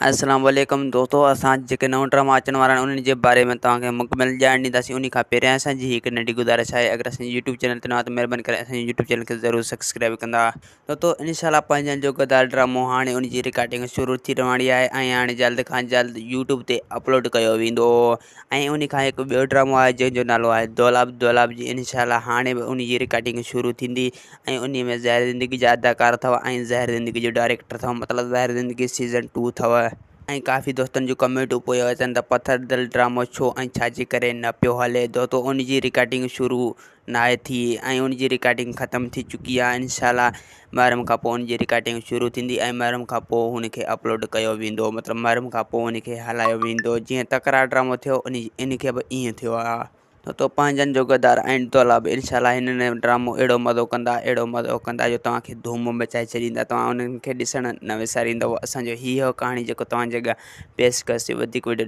السلام عليڪم دوستو اسان جيڪي نئون ڊراما اچڻ وارا آهن انهن جي باري ۾ توهان کي مڪمل ڄاڻ ڏينداسين انهي کان پهريان اسان جي هڪ ننڍي گذارش آهي اگر اسان جي يوٽيوب چينل تي نوان ته مهرباني ڪري اسان جي يوٽيوب چينل کي ضرور سبسڪرائب ڪندا دوستو انشاء الله پنهنجن جو غدار ڊرامو هاڻي ان جي رڪارڊنگ شروع ٿي رهڻي آهي ۽ هاڻي جلد کان جلد يوٽيوب تي اپلوڊ ڪيو ويندو ۽ انهي کان هڪ ٻيو ڊرامو آهي جنهن جو نالو آهي دولاب دولاب جي انشاء الله هاڻي به ان جي رڪارڊنگ شروع ٿيندي ۽ انهي ۾ زهر زندگي جا اداڪار اٿو ۽ زهر زندگي جو ڊائريڪٽر اٿو مطلب زهر زندگي سيزن ٽو اٿو ۽ ڪافي دوستن جون ڪمينٽون پيو اچن ته پٿر دل ڊرامو ڇو ۽ ڇا جي ڪري نه پيو هلي دوستو ان جي رڪارڊنگ شروع ناهي ٿي ۽ ان جي رڪارڊنگ ختم ٿي چڪي آهي انشاء الله محرم کان پوء ان جي رڪارڊنگ شروع ٿيندي ۽ محرم کان پوء ان کي اپلوڊ ڪيو ويندو مطلب محرم کان پوء ان کي هلايو ويندو جيئن تڪرار ڊرامو ٿيو ان کي به ائين ٿيو آهي. تو پنهنجن جو غدار ۽ دولاب انشاء الله هنن ڊرامو اهڙو مزو ڪندا اهڙو مزو ڪندا جو توهان کي ڌوم مچائي ڇڏيندا توهان انهن کي ڏسڻ نه وساريندؤ اسان جو هي هو ڪهاڻي جيڪو توهان جي اڳيان پيش ڪيوسين وڌيڪ وڊيو.